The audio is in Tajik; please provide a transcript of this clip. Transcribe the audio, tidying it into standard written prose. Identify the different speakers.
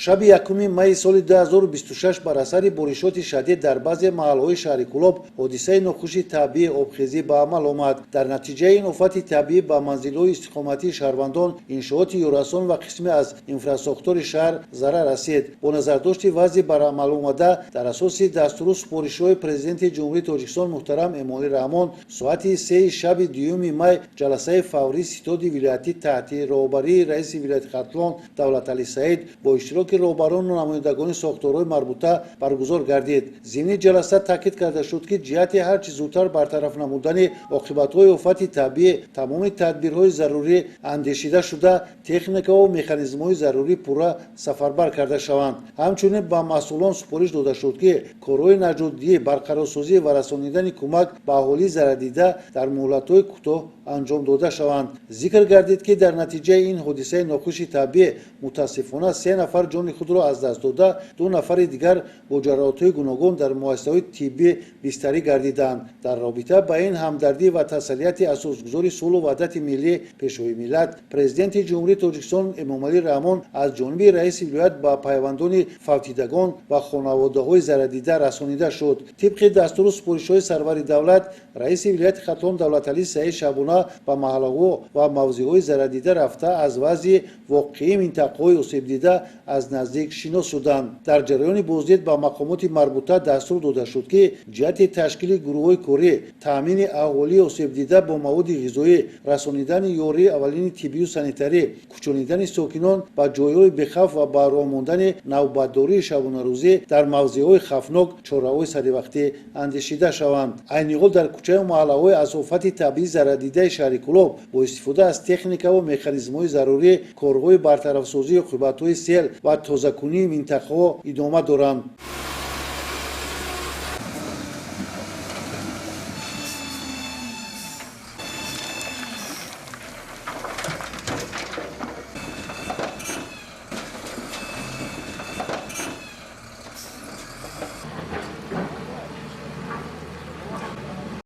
Speaker 1: Шаби 1 майи соли 2026 бар асари боришоти шадид дар баъзе маҳалҳои шаҳри Кӯлоб ҳодисаи нохуши табиӣ обхезӣ ба амал омад. Дар натиҷаи ин офати табиӣ ба манзилҳои истиқоматии шаҳрвандон, иншооти ёррасон ва қисме аз инфрасохтори шаҳр зарар расид. Бо назардошти вазъи бар амал омада, дар асоси дастуру супоришҳои Президенти Ҷумҳурии Тоҷикистон муҳтарам Эмомалӣ Раҳмон, соати 3 шаби 2 май ҷаласаи фаврии ситоди вилоятӣ таҳти роҳбарии раиси вилояти Хатлон Давлаталӣ Саид бо иштироки роҳбарону намояндагони сохторҳои марбута баргузор гардид. Зимни ҷаласа таъкид карда шуд, ки ҷиҳати ҳарчи зудтар бартараф намудани оқибатҳои офати табиӣ тамоми тадбирҳои зарурӣ андешида шуда, техникаву механизмҳои зарурӣ пурра сафарбар карда шаванд. Ҳамчунин ба масъулон супориш дода шуд, ки корҳои наҷотдиҳӣ, барқарорсозӣ ва расонидани кӯмак ба аҳолии зарардида дар муҳлатҳои кӯтоҳ анҷом дода шаванд. Зикр гардид, ки дар натиҷаи ин ҳодисаи нохуши табиӣ мутаассифона 3 нафар ҷони худро аз даст дода, 2 нафари дигар бо ҷароҳатҳои гуногун дар муассисаҳои тиббӣ бистарӣ гардиданд. Дар робита ба ин ҳамдардӣ ва тасаллияти асосгузори сулҳу ваҳдати миллӣ, Пешвои миллат, Президенти Ҷумҳурии Тоҷикистон Эмомалӣ Раҳмон аз ҷониби раиси вилоят ба пайвандони фавтидагон ва хонаводаҳои зарардида расонида шуд. Тибқи дастуру супоришҳои сарвари давлат, раиси вилояти Хатлон Давлаталӣ Саид шабона ба маҳаллаҳо ва мавзеъҳои зарардида рафта, аз вазъи воқеии минтақаҳои осебдида аз наздик шинос шуданд. Дар ҷараёни боздид ба мақомоти марбута дастур дода шуд, ки ҷиҳати ташкили гурӯҳҳои корӣ, таъмини аҳолии осебдида бо маводи ғизоӣ, расонидани ёрии аввалини тиббию санитарӣ, кӯчонидани сокинон ба ҷойҳои бехавф ва ба роҳ мондани навбатдории шабонарӯзӣ дар мавзеъҳои хавфнок чораҳои саривақтӣ андешида шаванд. Айни ҳол дар кӯчаю маҳаллаҳои аз офати табиӣ зарардидаи шаҳри Кӯлоб бо истифода аз техникаву механизмҳои зарурӣ корҳои бартарафсозии оқибатҳои сел ва тозакунии минтақаҳо идома доранд.